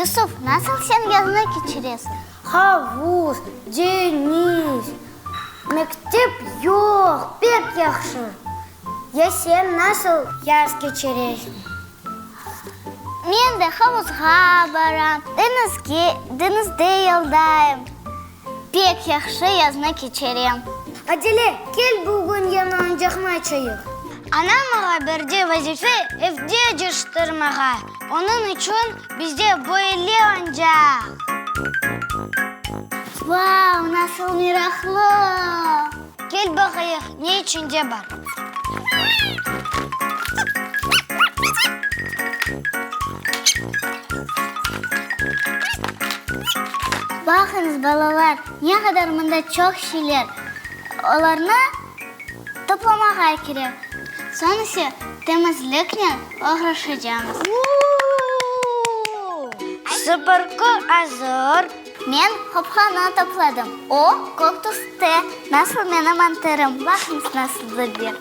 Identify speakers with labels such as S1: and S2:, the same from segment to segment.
S1: Yusuf, nasıl sen yaznı keçiresiñ?
S2: Havuz, deñiz, mektep yoq, pek yahşı. Ya sen nasıl yaz keçiresiñ?
S1: Men de havuzğa baram, deñizge, deñizde yaldayım. Pek yahşı yaznı keçirem.
S2: Adile, kel bugün yañı oyuncaqnı açayıq.
S3: Anam maña berdi vazife evde cıştırmağa, onıñ içün bizde böyle oyuncaq.
S1: Vau, nasıl meraqlı!
S3: Kel baqayıq, ne içinde bar.
S1: Baqıñız, balalar, ne qadar mında çoq şeyler. Olarnı toplamağa kerek. Soñ ise temizliknen oğraşacağımız.
S3: Sıpırqı azır.
S1: Men qopqanı topladım. O, kök tüste. Nasıl menim anterim, baqıñız nasıl dülber.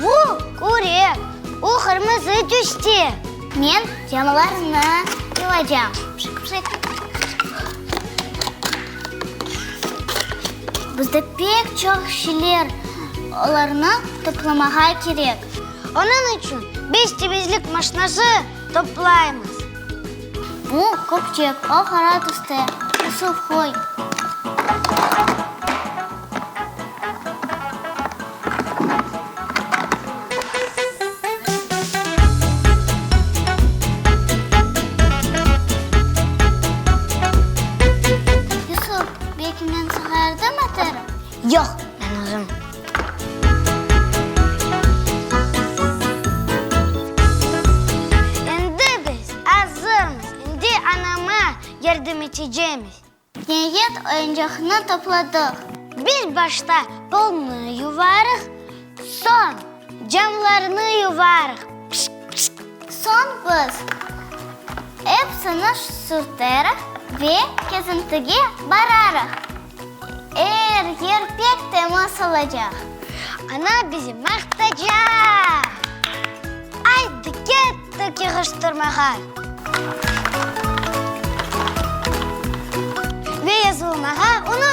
S3: Bu, kürek. O, qırmızı tüste.
S1: Men camlarnı yuvacam. Pşik-pşik. Bizde pek çoq şeyler, olarnı toplamağa kerek.
S3: Onıñ içün biz temizlik maşinası toplaymız.
S1: Bu, köpçek, o qara tüste. Yusuf, qoy. Yusuf, belki men saña yardım eterim?
S3: Yoq, men özüm. Endi biz azırmız, endi anama yardım etecemiz.
S1: Niyet oyuncaqnı topladıq.
S3: Biz başta polnı yuvarıq, soñ camlarnı yuvarıq. Pişk-pişk.
S1: Soñ biz epsini sürterıq ve kezintige bararıq. Er yer pek temiz olacaq.
S3: Ana bizi maqtacaq. Aydı, kettik yığıştırmağa. Ve yazılmağa unutmaymız.